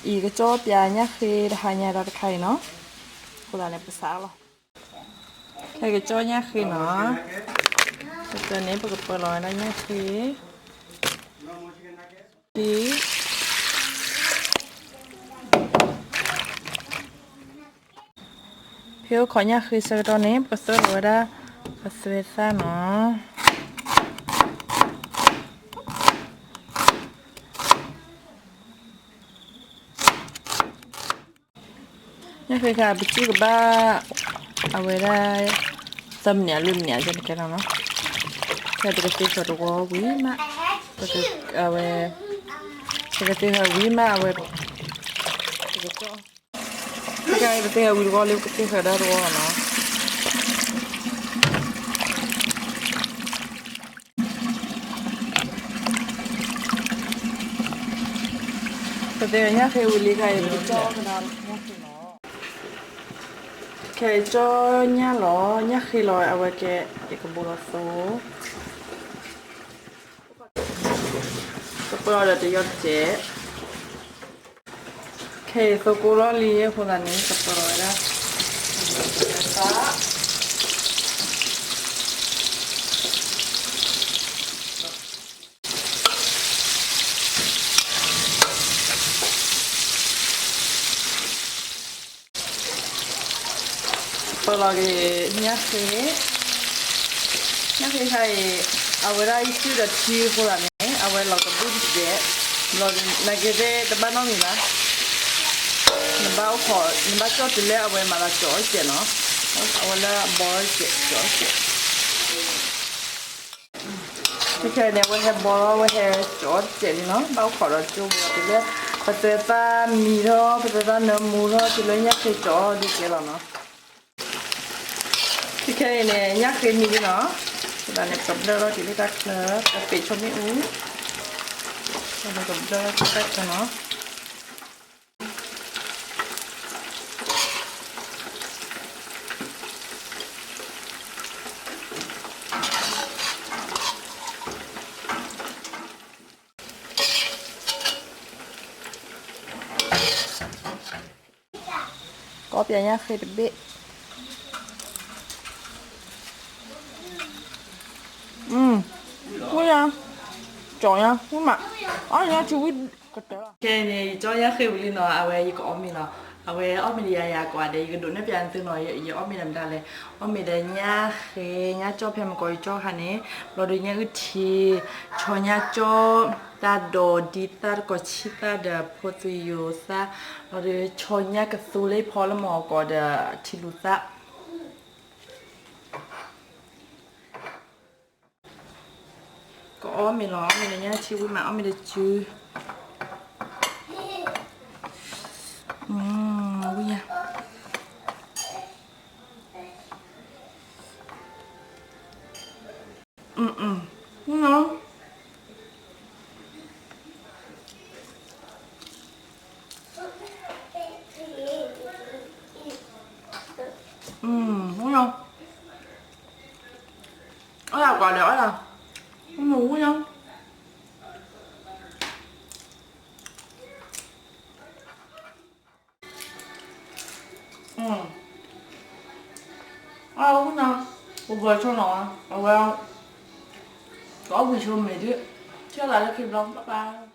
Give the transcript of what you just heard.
အံၤကကၠီပၠးညၣ်ဃ့တဟါညါဒီးတခါအံၤနီၤ, အဃိသတးန့ၣ် ပစးလီၤ. ခဲကကၠီညၣ်ဃ့နီၤ, ပကန့ၣ်ပကပၢလီၤဝဲဒၣ်ညၣ်ဃ့, ဖဲ ဖဲအိၣ်ခိးညၣ်ဃ့ဆၢကတီၢ်န့ၣ် ပကသၢလီၤဝဲဒၣ် ပသွဲသၣ်နီၤ. ညၣ်ဃ့ခါ ပစုၣ်ကဘၣ် အဝဲဒၣ် သၢမံးနံးလွံၢ်မံးနံး ယဲၢ်မံးနံးနီၤ. ဖဲပကသ့ဃၢၤတဝီဝံၤမး, အဝဲ ပကသ့ဃၢၤဝံၤမး အဝဲ ပကကၠီ ခဲအံၤ ပသ့ဃၢၤဝံၤတဝီလံ ပကသ့ဃၢၤဒၣ်တဝီနီၤ. ပသ့ဃၢၤညၣ်ဃ့ဝံၤလံ ခဲအံၤ ပကကၠီကဒါညၣ်ဃ့လီၤ. ခဲအံၤကၠီညၣ်လီၤ ညၣ်ဃ့လီၤ အဝဲကဲ ယကဘိလီၤသိ ကပၢလီၤဒီးတယီၢ်တစဲး. ခဲအံၤသိကိလီၢ်လံအဃိသတးန့ၣ် ကပၢလီၤဝဲဒၣ် ပၢလီၤက့ၤ ညၣ်ဃ့, ညၣ်ဃ့ခါအံၤ အဝဲဒၣ်ယစုၣ်ဒီးထံအဃိသတးန့ၣ် အဝဲလီၤကဘုၣ်တစဲး, ဘျီနာ်က့သ့ၣ်တဘၣ်နီတမံၤဘၣ်, နဘၣ်အိၣ်ခိး နဘၣ်ကၠီတုၤလၢအဝဲမၤသးကၠီအီၣ်စဲးနီၤ, အဝဲလၢအဘီစဲး ကၠီအီၣ်စဲး ခဲခဲန့ၣ် အဝဲဟဲဘီလီၤ အဝဲဟဲကၠီအီၣ်စဲးလံနီၤ, ဘၣ်အိၣ်ခိးဒီးကၠိဘီတုၤလၢ ပသွဲသၣ်မံထီၣ် ပသွဲသၣ်နၢမူထီၣ် တုၤလၢညၣ်ဃ့ကၠီအီၣ်ဒ်ကဲလီၤနီၤ. ခဲခဲအံၤန့ၣ် ညၣ်ဃ့မံလံနီၤ, အဃိသတးန့ၣ် ပကဘျၢထီၣ်က့ၤလၢတၢ်ချၢ ပပ့ၤဆိမ့ၣ်အူ, ပကဘျၢထီၣ်က့ၤတၢ်ချၢနီၤ. ကီပၠးညၣ်ဃ့တဘ့ၣ်, ဝံၣ်ညါ, ကၠီညါ ဝံၣ်မး, အီၣ်ညါထံဝံၣ်ကတၢၢ်လီၤ. ခဲအံၤန့ၣ် ယကၠီညၣ်ဃ့ဝံၤလံနီၤ, အဝဲယကအီၣ်မ့ၤလီၤ, အဝဲအီၣ်မ့ၤဒီးယၤယၤကိးဂၤဒဲး ယကဒုးနဲၣ်ပၠးသုနီၤ, ယအီၣ်မ့ၤဒီးမတၤလဲၣ်, အီၣ်မ့ၤဒီးညၣ်ဃ့, ညၣ်ကၠီၣ်ဖဲမကီးယကၠီၣ်ခါန့ၣ်, ဘျီဒီးညၣ်အုၣ်ထံ, ဆီညၣ်ကၠီၣ်, တၢ်ဒိးဒံသၣ် တကိးဆံၣ်သၣ်ဒီးဖိသွံယိၤသၣ်, ဘျီဒီးဆီညၣ်ကသူလၢဖီလၢမီၤကိးဒီးထံလူၤသၣ် ကအီၣ်မ့ၤလီၤ, အီၣ်မ့ၤဒီးညၣ်ထံဝံၣ်မး, အီၣ်မ့ၤဒီးစု, ဝံၣ်ညါ, ဝံၣ်ညါ, ဝံၣ်ညါ, အီၣ်ယၤကွၢ်ဒီးအီၣ်ယၤ, ဝံၣ်ညါ, အီၣ်ဝံၣ်ညါ, ပဘၢဆိနီၤ, အဝဲ, ကအီၣ်ဝံၤဆိမ့ၤဒုး, ဆၢလၢလၢခံဘျီ bye bye.